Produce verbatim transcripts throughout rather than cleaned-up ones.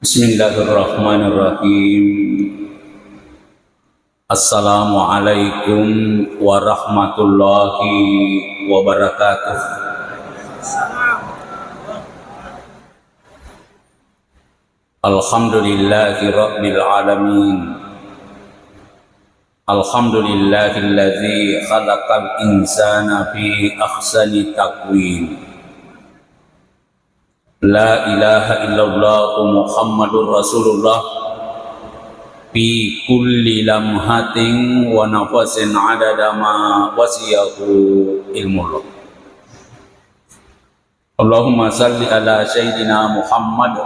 Bismillahirrahmanirrahim. Assalamualaikum warahmatullahi wabarakatuh. Alhamdulillahi rabbil alamin. Alhamdulillahilladzi khalaqal insana fi ahsani taqwim. La ilaha illallah Muhammadur Rasulullah fi kulli lamhatin wa nafasin adada ma wasiyahu ilmullah. Allahumma salli ala sayyidina Muhammad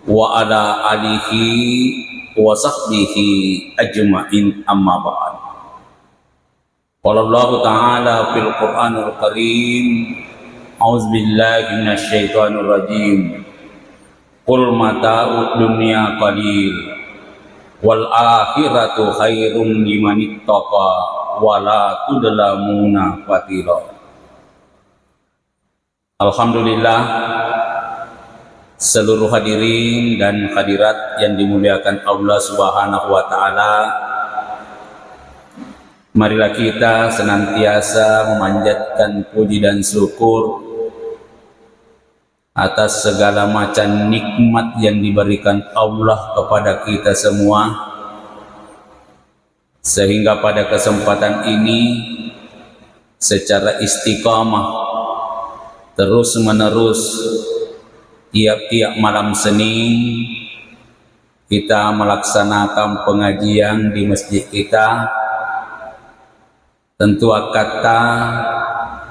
wa ala alihi wa sahbihi ajma'in, amma ba'd. Qala Allahu ta'ala fil Qur'anil Karim, a'udzu billahi minasy syaithanir rajim. Qul mata'ud dunya qalil wal akhiratu khairum limanittaqa wa la tudlamuna fatila. Alhamdulillah, seluruh hadirin dan hadirat yang dimuliakan Allah Subhanahu wa Ta'ala, marilah kita senantiasa memanjatkan puji dan syukur atas segala macam nikmat yang diberikan Allah kepada kita semua, sehingga pada kesempatan ini secara istiqamah terus-menerus tiap-tiap malam Senin kita melaksanakan pengajian di masjid kita. Tentu akkatta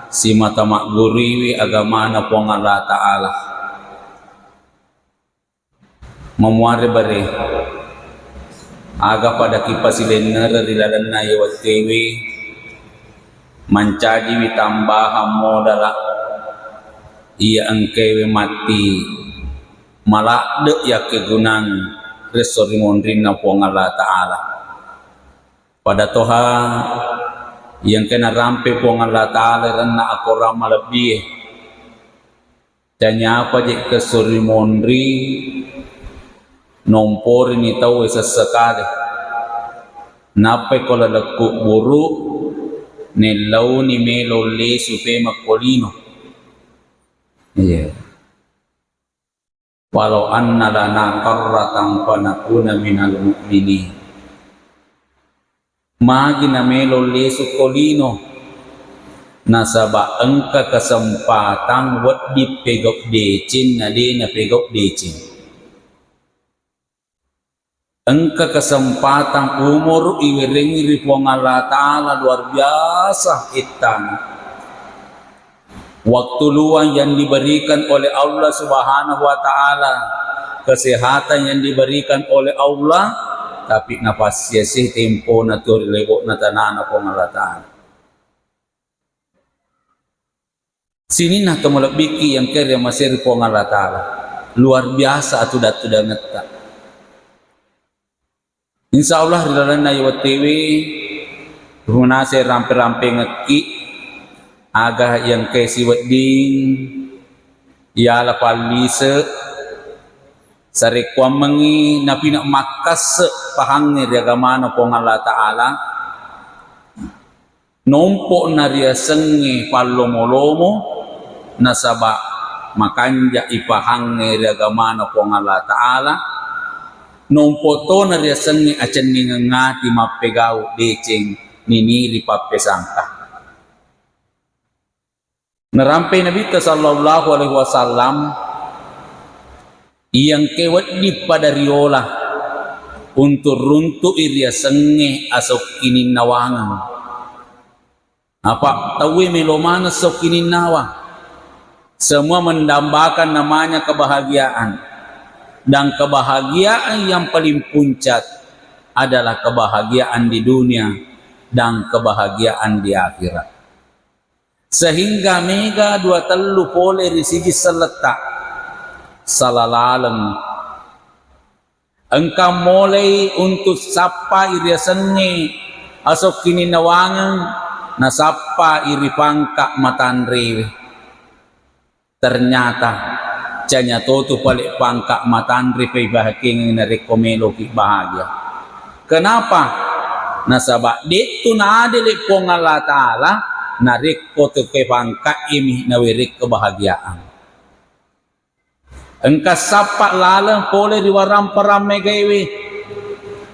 simata magguriwi agamana Puang Allah Ta'ala. Mamuare bare, aga pada kipasilennereng ri lalenna iye wettuewe, mancajiwi tambahang modala iya engkaewe matti maladde yakkegunang ri esso ri monrinna Puang Allah Ta'ala. Pada toha iya engkae narampe Puang Allah Ta'ala ri lalenna akorang malebbie. Tanyapa je' kesso ri monri, nomporini tauwe sessekale. Nappai ko laleng kuburu, nellauni melo lesu pemeng ko lino. Iya. Walau anna lana karratan fanakuna minal mu'minin. Magi namelo lesu ko lino, nasaba engka kesempatan wedding pegau deceng na de napegau deceng. Engka kesempatan umur iwerengi ri Puang Allah Ta'ala luar biasa ittana. Waktu luang yang diberikan oleh Allah Subhanahu wa Ta'ala, kesehatan yang diberikan oleh Allah, tapi napassiasi tempona tu ri lebo'na tanana Puang Allah Ta'ala. Sininna to malebbiki yang kere maseri Puang Allah Ta'ala. Luar biasa atuda-tudangetta. Insya Allah ri lalenna iye wettuewe, munase rampe-rampengekki aga yang kesi wedding, yala pallise, sarekkuammengi napina makkasse pahangnge ri agamana Puang Allah Ta'ala. Nompo nariasengnge pallomo-lomo, nasaba makanja ipahangnge ri agamana Puang Allah Ta'ala. Nompo to nariasengnge acenningeng ati mappegau deceng niniri pappesangka. Narampe Nabitta sallallahu alaihi wasallam, iyangke wedding pada riola untu runtu'i riasengnge asokkininnawangang. Apa tauwe melo maneng sokkininnawa. Semua mendambakan namanya kebahagiaan. Dan kebahagiaan yang paling puncak adalah kebahagiaan di dunia dan kebahagiaan di akhirat. Sehingga mega dua tellu pole ri siji selletta. Sala laleng. Engka molei untu sappai riasengnge asokkininnawangang, nasappai ri pangka matanrewe. Ternyata Canya totu pale pangka matanre fai bahakeng narekko meloki bahagia. Kenapa? Nasaba de'tu naadele Puang Allah Ta'ala narekko tuke pangka imi nawerek kebahagiaan. Engka sappa laleng pole ri warang-parang megaewe.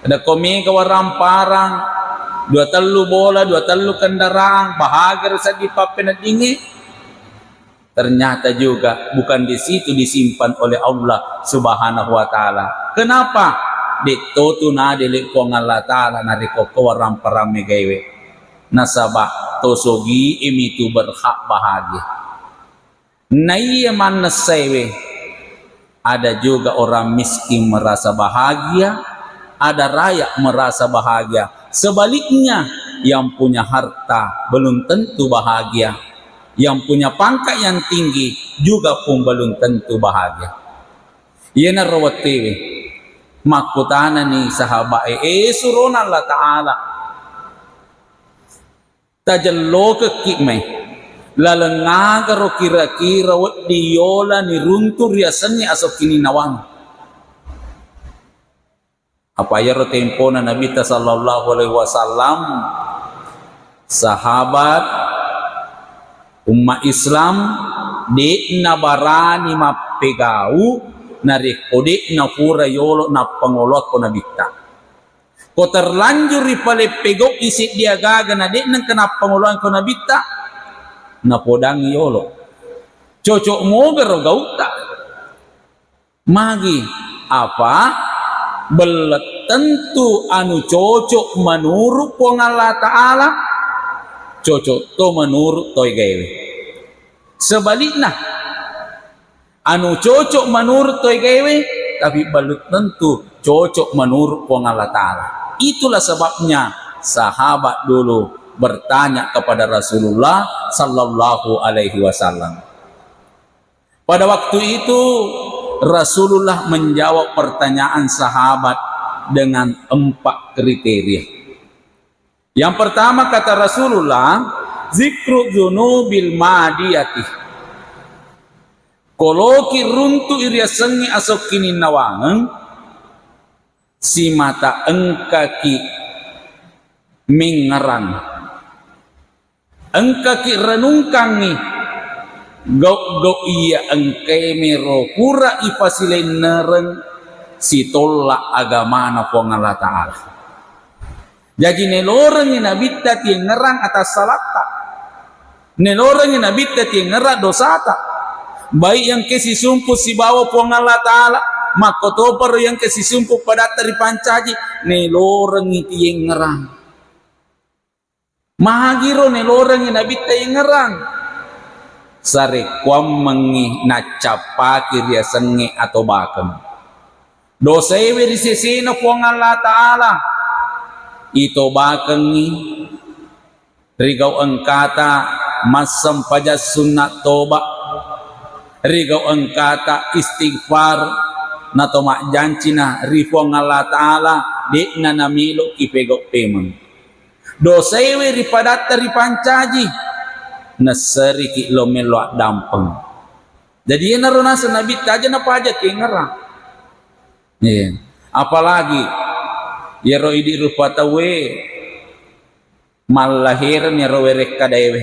Ada ko mega warang-parang, dua tellu bola, dua tellu kendaraan, bahagia ro seddi pappeneddingnge. Ternyata juga bukan di situ disimpan oleh Allah Subhanahu wa Ta'ala. Kenapa? De'to tu nadele Puang Allah Ta'ala narekko ko warang-parang megaewe. Nasaba tosogi emitu berhak bahagia. Naiya mannessaiwe, ada juga orang miskin merasa bahagia, ada rakyat merasa bahagia. Sebaliknya, yang punya harta belum tentu bahagia. Yang punya pangkat yang tinggi juga pun belum tentu bahagia. Iyanaro wettuwe makkutanani sahabae, "Eh, surona Allah Ta'ala, tajellokekki mai, laleng agaro kira-kira wedding yola niruntu riasengnge asokkininnawangnge?" Apa iyaro tempona Nabitta sallallahu alaihi wasallam, sahabat umma Islam de'na barani mappegau narekko de'na pura yolo nappangoloakko Nabitta. Ko terlanjur ripaleppegau'i seddi agaga na de'na engka nappangoloakko Nabitta, napodangngi yolo. Cocok mogaro gautta. Magi? Apa? Bellet tentu anu cocok menurut Puang Allah Ta'ala, cocok to menurut toegaewe. Sebaliknya, anu cocok menurut toegaewe, tapi belum tentu cocok menurut Puang Allah Ta'ala. Itulah sebabnya sahabat dulu bertanya kepada Rasulullah sallallahu alaihi wasallam. Pada waktu itu, Rasulullah menjawab pertanyaan sahabat dengan empat kriteria. Yang pertama, kata Rasulullah, "Zikru dzunubil madiyati." Koloki runtu iriasengnge asokkininnawangen, simata engkaki mengngerang. Engkaki renungkangngi gau-gau iya engkae mero pura ipasilennereng sitolla agamana Puang Allah Ta'ala. Jaji nelorengngi Nabitta tiengngerang atassalatta. Nelorengngi Nabitta tiengngerang dosata. Baik engke sisumpu sibawa Puang Allah Ta'ala, makkotoparo engke sisumpu padatta ripancaji, nelorengngi tiengngerang. Magiro nelorengngi Nabitta yengngerang. Sarekkuammengngi naccappaki riasengnge atobakeng. Dosaewe ri sesena Puang Allah Ta'ala itobakengngi. Rigau engkata massempajang sunna toba, rigau engkata istighfar, nato majjancina ri Puang Allah Ta'ala, de'na namelo kipegau pemeng. Dosaewe ri padatta ripancaji, nesseriki lo melo addampeng. Jadi, iyanaro naseng Nabitta, aja napaja kengerang. Iya. Apalagi iyaro idi rupa tauwe mallahereng iyaro werekkadaewe.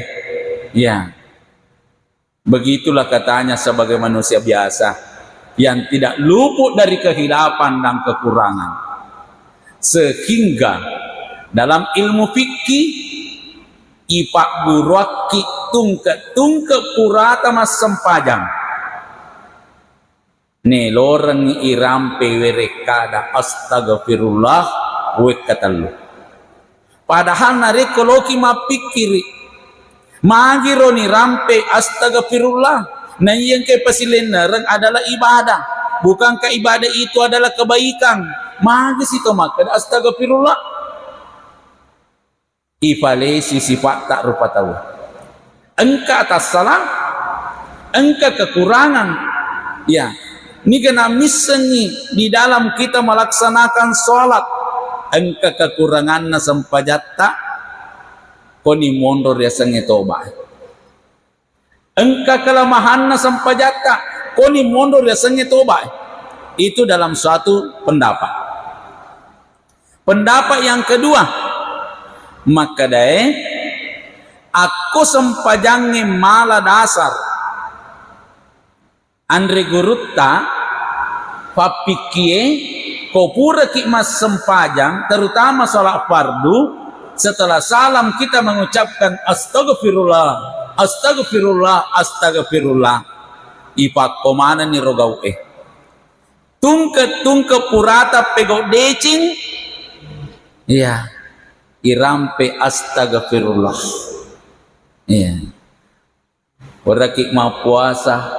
Iya. Begitulah katanya sebagai manusia biasa yang tidak luput dari kehilafan dan kekurangan. Sehingga dalam ilmu fikih ipagguruakki tungke-tungke purata massempajang. Nelorengngi irampe werekkada astagfirullah wekka tellu. Padahal narekko loki mappikkiri, magiro nirampe astagfirullah, na iya engka pasilennereng adalah ibadah. Bukankah ibadah itu adalah kebaikan? Magi sito makkeda astagfirullah? Ipalesi sifatta rupa tau. Engka tassalang, engka kekurangan. Ya, niga namissengi di dalam kita melaksanakan sholat, engka kekuranganna sempajatta, koni monro riasengnge toba. Engka kelemahanna sempajatta, Koni monro riasengnge toba. Itu dalam suatu pendapat. Pendapat yang kedua, makkedae, akko sempajangnge mala dasar, anre gurutta, fappikkie, ko puraki massempajang, terutama salat fardu, setelah salam kita mengucapkan, "Astagfirullah, astagfirullah, astagfirullah." Ipakko manenni ro gau'e. Tungke-tungke purata pegau deceng, iya, irampe astagfirullah. Iya. Weraki mappuasa,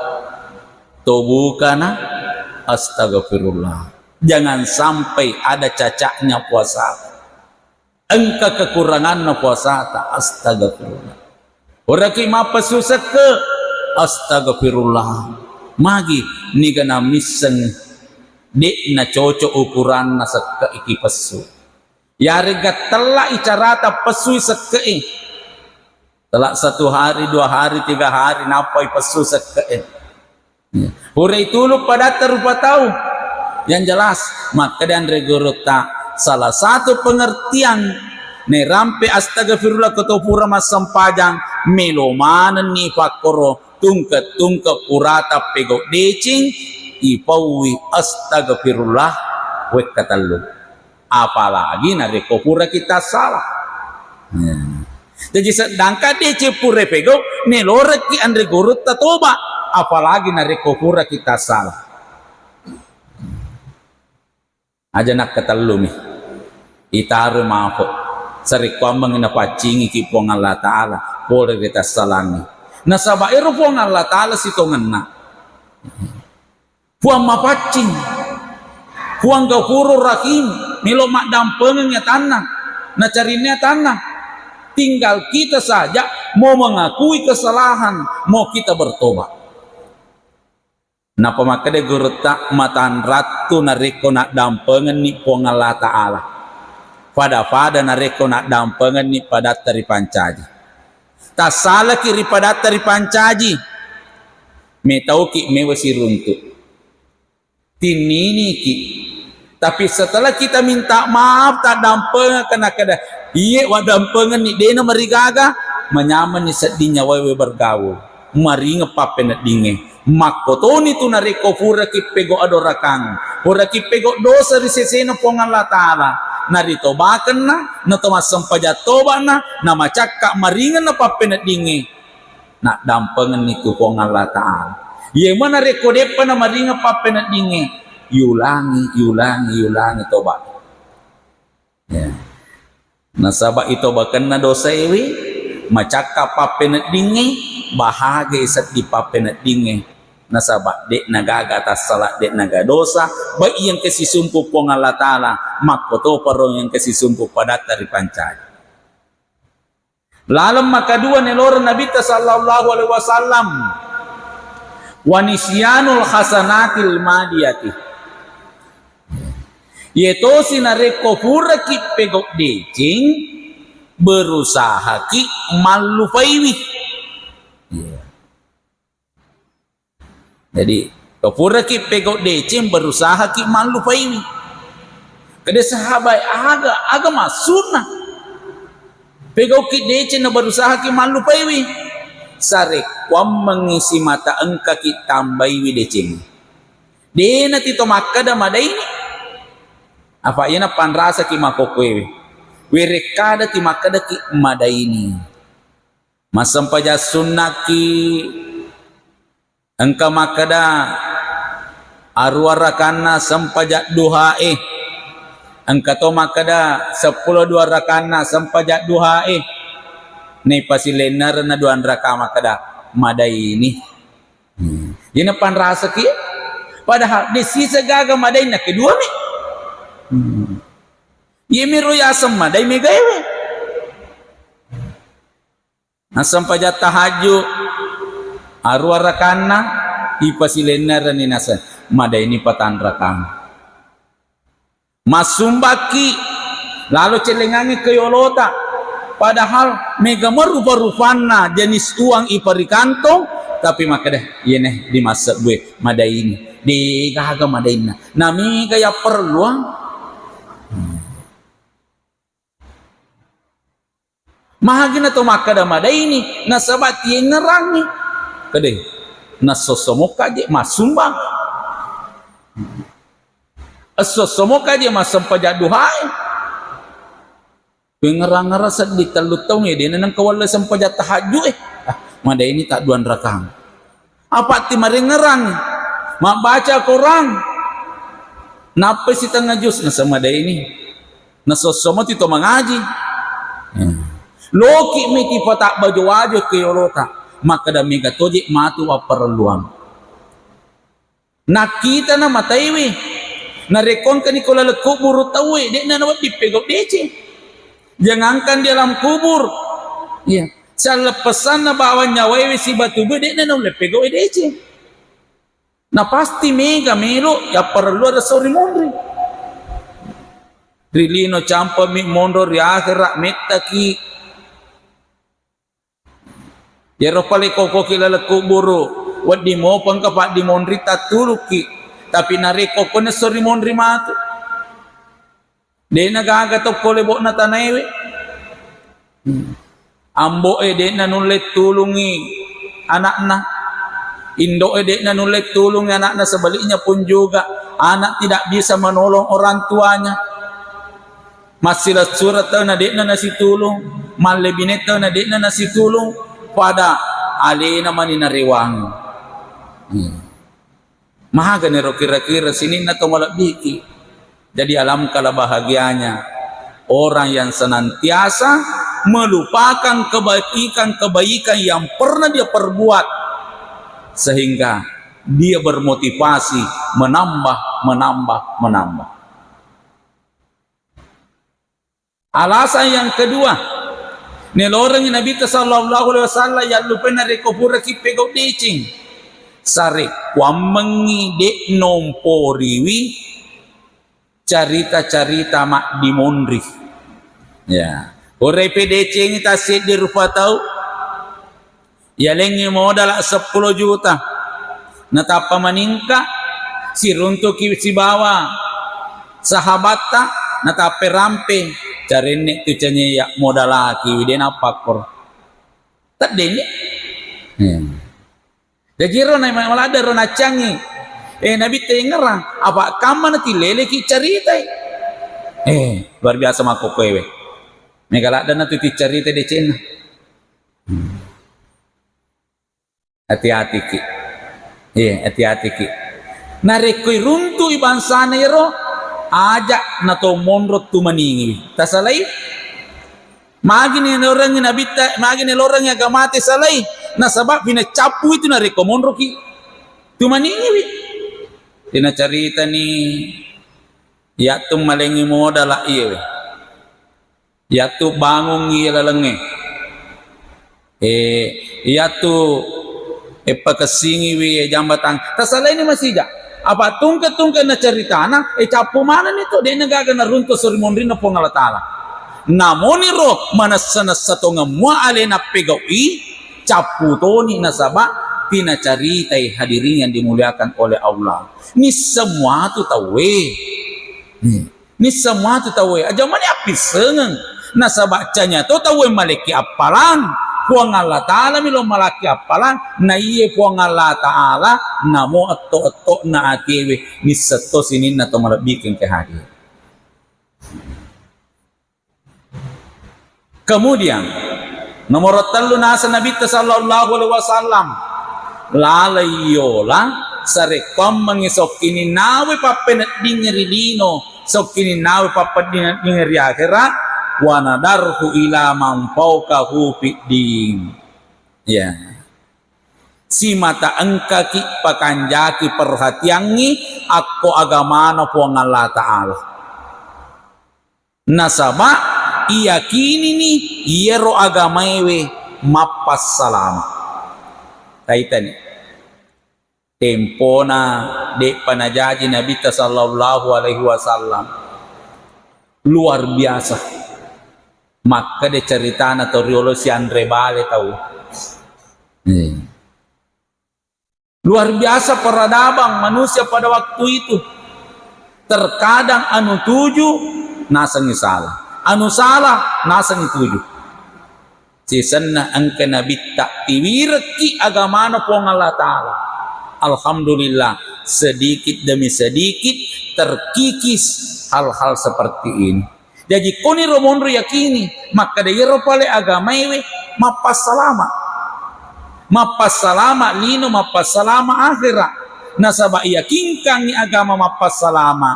to bukana, astagfirullah. Jangan sampai ada cacatnya puasa. Engka kekuranganna puasata, astagfirullah. Weraki mappessu sekke, astagfirullah. Magi niga namisseng de'na cocok ukuranna sekke iki pessu. Yarega tellai carata pessui sekke'e. Tella satu hari, dua hari, tiga hari, nappai pessu sekke'e. Iya. Pura itulu padatta rupa tau. Yang jelas, makkeda anre gurutta, salah satu pengertian nerampe astagfirullah ko to pura massempajang, melo manenni fakkoro tungke-tungke purata pegau deceng, ipaui astagfirullah wekka tellu. Apalagi narekko puraki tassala. Ya. Jadi sedangkan deceng pura pegau, melorekki anre gurutta toba, apalagi narekko puraki tassala. Aja nakkatellumi. Itaroi mafo. Sarekkuammengngi napaccingiki Puang Allah Ta'ala pole ri tassalangnge. Nasaba ero Puang Allah Ta'ala sitongenna. Puang mapaccing, Puang Ghafurur Rahim, melo maddampengengngi atanna, nacarinni atanna. Tinggal kita saja mau mengakui kesalahan, mau kita bertobat. Napa makkeda gurutta, matanrattu narekko naddampengenni Puang Allah Ta'ala. Pada-pada narekko naddampengenni padatta ripancaji. Tassalaki ri padatta ripancaji, metauki mewa siruntu. Tinniniki. Tapi setelah kita minta maaf, taddampengeng kena kada, iye waddampengenni, dena marigaga, manyamenni sedding nyawae we bergaul. Maringeng pappeneddingnge. Makkotoni tu narekko puraki pegau adorakang, puraki pegau dosa ri sesena Puang Allah Ta'ala, naritobakenna, nato massempajang tobana, namacakka maringenna pappeneddingnge, naddampengenni tu Puang Allah Ta'ala. Iye mana rekko deppa namaringeng pappeneddingnge, yulangi, yulangi, yulangi toba. Ya. Nasaba itobakenna dosaewe, macakka pappeneddingnge, bahagai seddi pappeneddingnge. Nasaba de'na gaga tassala, de'na gaga dosa, bai engka sisumpu Puang Allah Ta'ala, makkotoparo engka sisumpu padatta ripancaji. Laleng makadua neloreng Nabitta sallallahu alaihi wasallam, wa nisyanul hasanatil madiyati. Iye tosi narekko puraki pegau deceng, berusahaki mallupaiwi. Iya. Jadi, ko puraki pegau deceng, berusahaki mallupaiwi. Kede sahabat, aga, aga maksudna? Pegauki deceng na berusahaki mallupaiwi. Sarekkuammengngi simata engkaki tambaiwi deceng. Dena tito makkeda madaini. Apa iyana panrasaki makkokkoewe. Werekkadaki makkedaki madaini. Massempajang sunnaki engka makkeda aruwa rakanna sempajang duhae. Engka to makkeda seppulo dua rakanna sempajang duhae. Naipasilennerenna dua raka makkeda madaini. Hmm. Iyana panrasaki, padahal de sisa gaga madaini nakeduami. Hmm. Iyamiro yaseng madai megaewe. Nassempajang tahajju aruwa rakanna, ipasilennerenni naseng madaini patanrakang. Massumbakki lalo cellengangngi ke yolota, padahal mega merupa-rupanna jenis uang iparikantong, Tapi makkeda, "Iyene di massebbue madaini." De gaga madainna. Namiga yapparelluang. Hmm. Mahagina to makkeda madaini, nasaba tiengngerangngi. Kede, nassossomo kaje massumbang. Esso-essomo kaje massempajang duhae. Pengerang-ngerang seddi tellu taung e, dena nengka welle sempajang tahajud e. Ah, madaini tak duan rakang. Apa ti marengerang, mabbaca Quran, nappai sitengnga juz, nasemadaini, nasossomoti to mangaji. Hmm. Loki miti patabbajo-wajo ke yolota, makkeda mega toje matu apparelluang. Nakkitana mataiwi, narekko engkani ko laleng kuburu tauwe, de'na nawedding pegau deceng. Jangankan di alam kubur, iya, salleppessanna bawang nyawaewe sibatu bue, de'na naulle pegau deceng. Na pasti mega melo yapparellu ada sauri monri. Ri lino campemi monro, ri akhera mettaki. Yero pale kokoki laleng kuburu, wedding mopengka paddi monri tattulukki. Tapi narekko kone sauri monri matu. De'na gaga tokko lebo'na tanaewe. Hmm. Ambo'e de'na nulle tulungi anakna. Indo'e de'na nulle tulungi anakna, sebaliknya pun juga anak tidak bisa menolong orang tuanya. Massilessureng tau na de'na nasitulung, mallebine tau na de'na nasitulung, pada alena mani narewangi. Hmm. Mahaga nero kira-kira sininna to malebbiki. Jadi alangkah bahagianya orang yang senantiasa melupakan kebaikan-kebaikan yang pernah dia perbuat, sehingga dia bermotivasi menambah, menambah, menambah. Alasan yang kedua, nelorengngi Nabitta sallallahu alaihi wasallam yallupai narekko puraki pegau deceng. Sarekkuammengngi de' nomporiwi carita-carita maddimonri. Ya. Pura ipedecengi tasseddi rupa tau, yalengngi modala seppulo juta, natappa maningka, siruntuki sibawa sahabatta, natappa rampe, carenne tu canye ya modalaki, de' nappakkoro. Teddeng, ya? Hmm. Jaji ro na maladde ro naccangi. Eh, Nabitta yengngerang, apa kamma natilleleki caritai. Eh, luar biasa makkokkoewe. Mega laddenna tu ticcarita decenna. Hmm. Hati-hatiki. Iya, hati-hatiki. Narekko iruntu'i bangsana ero, aja' nato monro tumaningiwi. Tasalai? Magi nelorengngi Nabitta, magi nelorengngi agamata salai? Nasaba' pinacappu itu narekko monroki tumaningiwi. Tena caritani yattu malengngi modala iyewe. Yattu bangungngi lalengnge. Eh, yattu, eh, pakessingiwi, eh, jambatang. Tasalaini masija. Apa tungke-tungke na caritana, eh, cappu manenni tu, de'na gaga naruntu suri monrinna Puang Allah Ta'ala. Namoniro manessa-nessa tongeng mua alena pegau'i, cappu toni nasaba' tinacaritai, hadirin yang dimuliakan oleh Allah. Nisseng mua tu tauwe. Hmm. Nisseng mua tu tauwe, aja' mani appissengeng. Nasaba' canya to tauwe malekki appalang. Puang Allah Ta'ala mi lo malakki appalang. Na iye Puang Allah Ta'ala, namo etto-ettona atiewe, nisseng to sininna to malebbiking ke hadir. Kemudian, nomor tellu naseng Nabitta sallallahu alaihi wasallam, laleng yola sarekkuammengngi sokkininnawe pappeneddingnge ri lino, sokkininnawe pappeddingeddingnge ri akhera, wa nadarhu ila man fauqahu fid din. Ya. Simata engkaki pakanjaki perhatiangngi akko agamana Puang Allah Ta'ala. Nasaba' iyakinini iyaro agamaewe mappassalama'. Taitani. Tempona de'pa najaji Nabitta sallallahu alaihi wasallam. Luar biasa. Makkeda caritana tau riolo sianre bale tau. Hmm. Luar biasa peradaban manusia pada waktu itu. Terkadang anu tuju nasengngi salah, anu salah nasengngi tuju. Sisenna engka nabitta tiwirekki agamana Puang Allah Ta'ala. Alhamdulillah, sedikit demi sedikit terkikis hal-hal seperti ini. Jaji, koniro monro yakini makkeda iyaro pale agamaewe mappassalama. Mappassalama lino, mappassalama akhera. Nasaba iyakingkangngi agama mappassalama,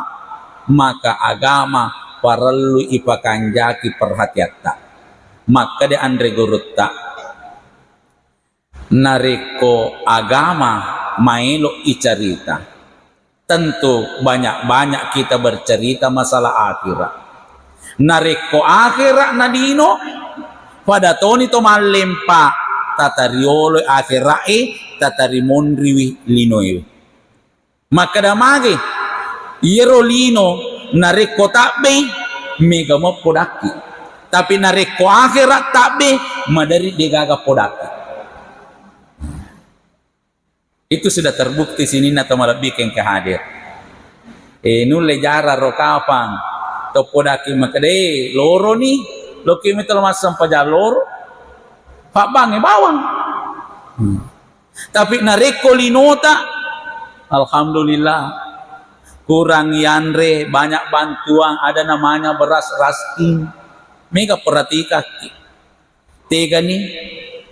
maka agama parellu ipakanjaki perhatiatta. Makkeda anre gurutta, narekko agama maelo icarita, tentu banyak-banyak kita bercerita masalah akhirat. Narekko akhirat na lino, pada toni to mallempa, tata riolo akhirat e, tata rimonriwi linoe. Makkeda mage, iyaro lino narekko tabbei, mega meppo dakki. Tapi narekko akhirat tabbe, maderi degaga podakki. Itu sudah terbukti sininna to malebbi engka hadir. Eh, nulle jara ro kapang. To podakki makkeda, eh, loroni, loki mito massempajang loro. Pabbangnge bawang. Hmm. Tapi narekko linota, alhamdulillah. Kurang yanre, banyak bantuan, ada namanya beras raskin. Mega perhatikakki. Tegani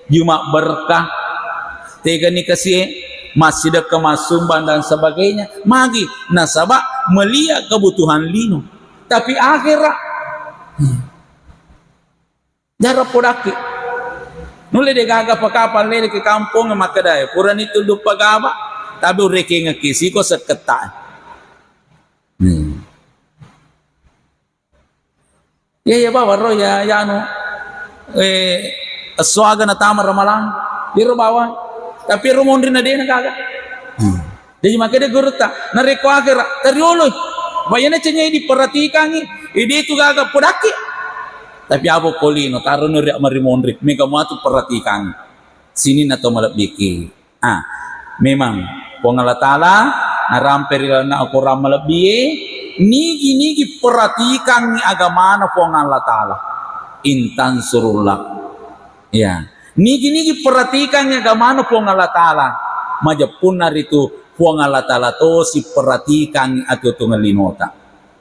Jumat berkah, tegani kasie massidekka massumbang dan sebagainya. Magi nasaba melia kebutuhan lino. Tapi akhirat, hmm, jara podakki. Nulle degaga pakapang lele ke kampong makkedae, purani tuddu pagaba, tapi urekengekki siko sekketta. Hmm. Iya, iya, bawang ro, ya, ya, anu, eh, esso aga natama ramalang, iro bawang, tapi iro monri na dena gaga. Hmm. Jadi makanya gurutta, narekko akhirat, tarioloi. Bayana cengnya diperhatikangi, ide itu gaga podakki. Tapi apa kolino, taro nuri mari monri, mega muatu perhatikangi. Sininna to malebbiki. Ah, memang Puang Allah Ta'ala narampe ri lalenna Al-Quran malebbie, nigi-nigi perhatikangngi agamana Puang Allah Ta'ala. Intan surullah. Ya. Nigi-nigi perhatikangngi agamana Puang Allah Ta'ala. Majeppunna ritu Puang Allah Ta'ala tosi perhatikangngi atuo-tuongeng linota.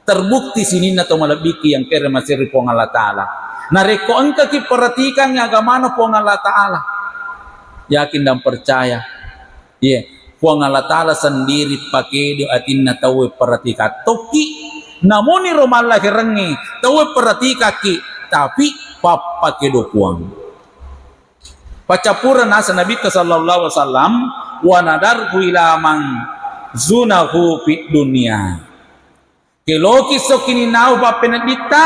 Terbukti sininna to malebbiki yang kere masiri Puang Allah Ta'ala. Narekko engkaki perhatikan agamana Puang Allah Ta'ala, yakin dan percaya, iya, Puang Allah Ta'ala sendiri pakedo atinna tauwe perhatikan tokki. Namoniro mallahirengnge tauwe perhatikakki, tapi pappakedo Puang. Paccappureng naseng Nabitta sallallahu alaihi wasallam, wa nadarhu ila man zunahu fid dunya. Keloki sokini nau pappenedditta,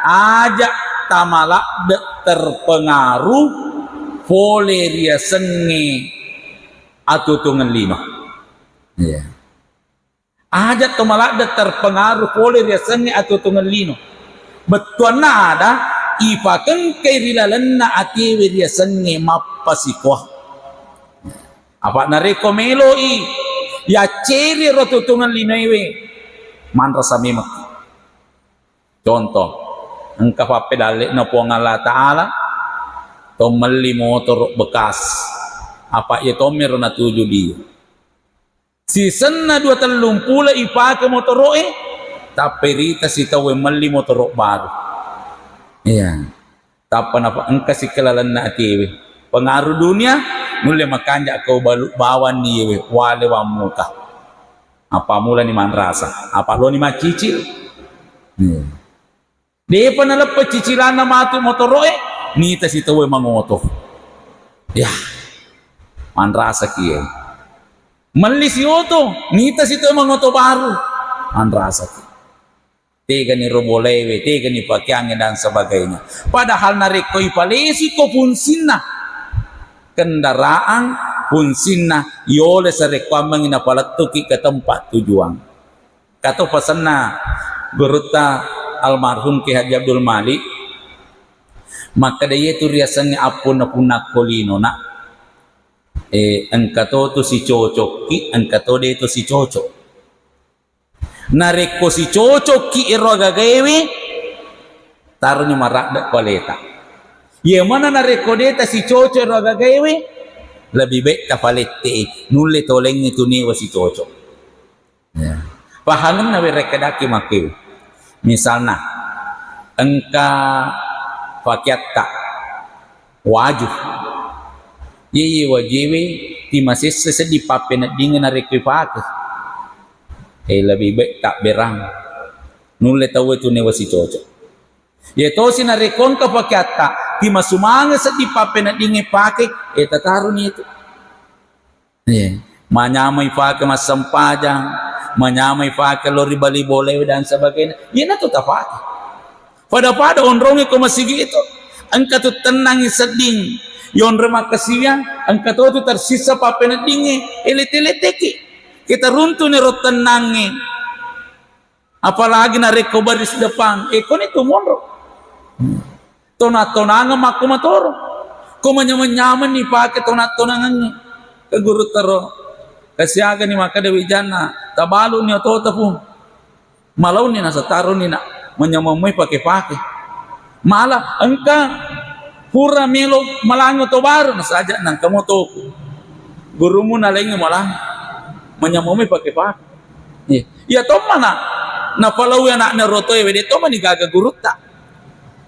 aja tamaladde terpengaruh pole riasengnge atuo-tuongeng lino. Iya. Aja to maladde terpengaruh pole riasengnge atuo-tuongeng lino. Bettuanna ada ipakengkai ri lalenna atiewe riasengnge mappasikoa. Apa narekko meloi yacceri ro atuo-tuongeng linoewe, manrasa memekki. Contoh, engka pappedalle'na Puang Allah Ta'ala, to melli motoro bekas. Apa iya tommero natuju dia. Sisenna dua tellung pulo ipake motoro'e, tappa irita sitauwe melli motoro baru. Iya. Tappa nafa engka sikki lalenna atiwe. Pengaruh dunia, nulle makanja kau balu bawang ni yewe, wale wammuka. Apa mulani manrasa, apa loni maccicil. Iya. Depa naleppa cicilanna matu motoro'e, nita sitauwe mangoto. Ya, manrasa kie. Melli si oto, nita sitauwe mangoto baru, manrasa kie. Tegani robolewe, tegani pakeangnge dan sebagainya. Padahal narekko ipalesiko fungsinna kendaraan, fungsinna yole sarekkoammengi napalettuki ke tempat tujuan. Kato pasenna gurutta almarhum Kiai Haji Abdul Malik, makkeda, "Iyetu riasengnge appunna-punnakko lino, Nak. Eh, engka to tu sicocokki, engka to de to sicocok. Narekko sicocokki ero agagaewe, taroni maradde ko aleta. Ye mana narekko de ta sicocok ero agagaewe, lebih baik ta falette, nulle tolengngi tu newa sicocok. Ya. Pahangenna werekkedaki makkeu. Misalna, engka pakeatta waju. Ye, ye wajewe timasessa seddi pappeneddingnge narekko ipake. Eh, lebih baik tabberang. Nulle tauwe tu newa sicocok. Ye tosi narekko engka pakeatta, timasumangeng seddi pappeneddingnge pake, eh, tataruni itu. Iya. Manyamai pake massempajang, manyamai pake lo ri bali bolae dan sebagainya. Iyana tu tapake. Pada-pada onrongi ko masigi itu. Engka tu tennangi sedding. Yonro makkasiwiang, engka to tu tersisa pappeneddingnge. Elete-leteki. Kita runtu nero tennangnge. Apalagi narekko baris depan, eh, koni tu monro. Tona-tonangeng makko matoro. Ko manyameng-nyameng ni pake tona-tonangengnge. Ke guru tero, kasiagani makkeda wijanna, tabalu ni otota pun. Malauni nasa taroni nak, manyameng moi pake-pake. Malah engka pura melo malangi oto baru, nasaja nangka motoku. Gurumu nalengi malangi. Manyameng moi pake-pake. Iya. Iya tomma na, napalaui anakna rotoe, wede tomma ni gaga gurutta.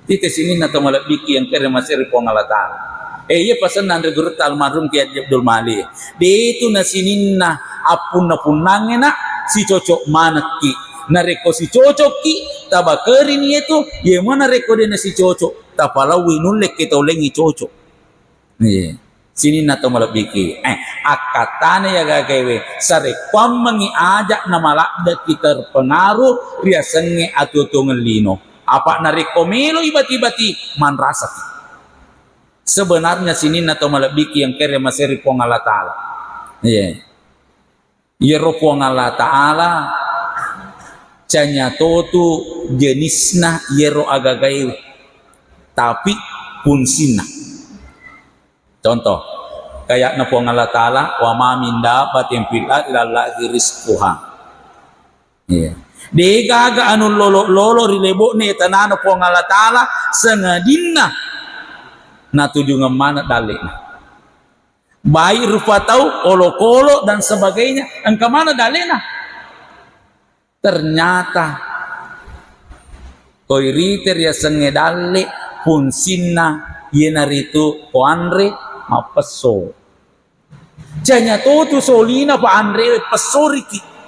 Ite sininna to malebbiki yang kere maseri Puang Allah Ta'ala. Eh, iya pasenna anre gurutta almarhum Kiai Haji Abdul Malik. De tu na sininna appunna-punnangnge nak, sicocok manekki. Narekko sicocokki, tabakerini yetu, ye mana rekko de na sicocok, tapalaui nulle ke taulengi cocok. Iya. Sininna to malebbiki. Eh, akkattana ya gagaewe, sarekkuammengi ajak na maladdeki terpengaruh riasengnge atuo-tuongeng lino. Apa narekko meloi bati-bati, manrasaki. Sebenarnya sininna to malebbiki yang kere maseri Puang Allah Ta'ala. Iya. Iyaro Puang Allah Ta'ala, canya totu jenisna iyaro agagaewe, tapi fungsinna. Contoh, kayakna Puang Allah Ta'ala, "Wa ma min dabbatin fil ardi illa Allahi rizquha." Iya. Degaga anu lolo-lolo ri lebo'ne tanana Puang Allah Ta'ala, sengadinna natujungeng maneng dalle'na. Baik rupa tau, olokolo, dan sebagainya, engka maneng dalle'na. Ternyata, ko irite riasengnge dalle, fungsinna iyanaritu ko anre mappesso. Canya totu solina pa anrewe pessoriki.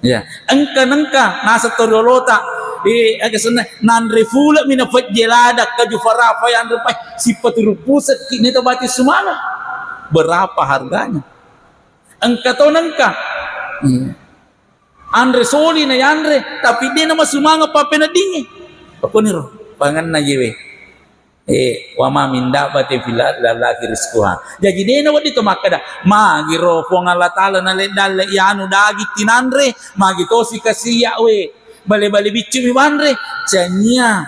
Ya, engka nengka naseng to riolota, eh, aga senna, nanre pulemi napejje lada kaju farapa yanre pai, sipaturu pusekki neta bati sumanga. Berapa harganya? Engka to nengka. Iya. Anre soli na yanre, tapi de na masumanga pappeneddingnge. Pakoniro, panganna jewe. Eh, wa ma min dabbatin fil ardi illa Allahi rizquha. Jaji de na wedding to makkeda, magiro Puang Allah Ta'ala nale dalle yanu daging tinanre, magi tosi kasiya we. Bale-bale biccu mi manre, cania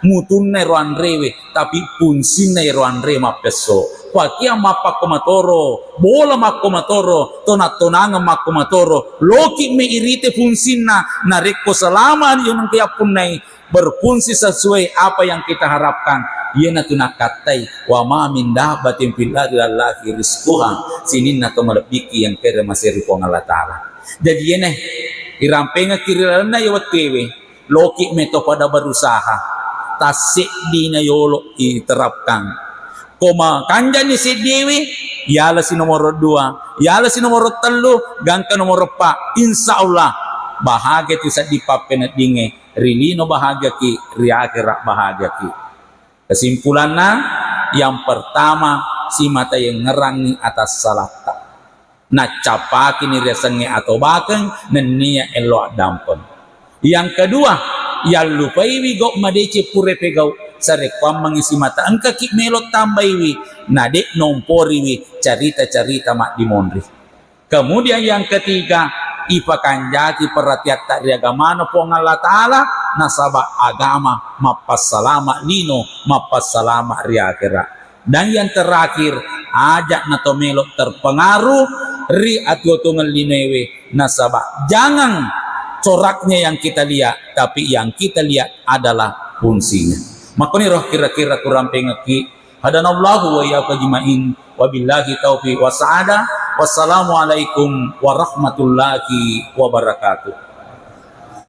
mutunna ero anrewe, tapi fungsinna ero anre mappesso. Pakiang mappakko matoro, bola makko matoro, tona-tonangeng makko matoro, loki me irite fungsinna, narekko selama yo nengka yappunnai, berfungsi sesuai apa yang kita harapkan, iyanatu nakkattai, "Wa ma min dabbatin fil ardi illa Allahi rizquha." Sininna to malebbiki yang kere maseri Puang Allah Ta'ala. Jaji iyene irampengekki ri lalenna iya wettuewe, loki meto pada berusaha, tasseddina yolo iterapkan. Ko makanjani seddiewe, yalasi nomoro dua, yalasi nomoro tellu, gangka nomoro empat. Insya Allah, bahagia tu seddi pappeneddingnge. Ri lino bahagiaki, ri akhirat bahagiaki. Kesimpulanna, yang pertama, simata yengngerangngi atas salatta. Naccapakini riasengnge atobakeng, nennia ello addampeng. Yang kedua, yallupaiwi gau madeceng pura pegau, sarekkuammengngi simata engkaki melo tambaiwi, nadek nomporiwi carita-carita maddimonri. Kemudian yang ketiga, ipakanjaki perhatiatta ri agamana Puang Allah Ta'ala, nasaba agama mappassalama lino, mappassalama ri akhera. Dan yang terakhir, aja' nato melo terpengaruh ri atuo-tuongeng linoewe, nasaba jangan coraknya yang kita lihat, tapi yang kita lihat adalah fungsinya. Makkoniro kira-kira kurampengekki. Hadanallahu wa iyyakum ajma'in. Wabillahi taufiq wasa'adah. Wassalamualaikum warahmatullahi wabarakatuh.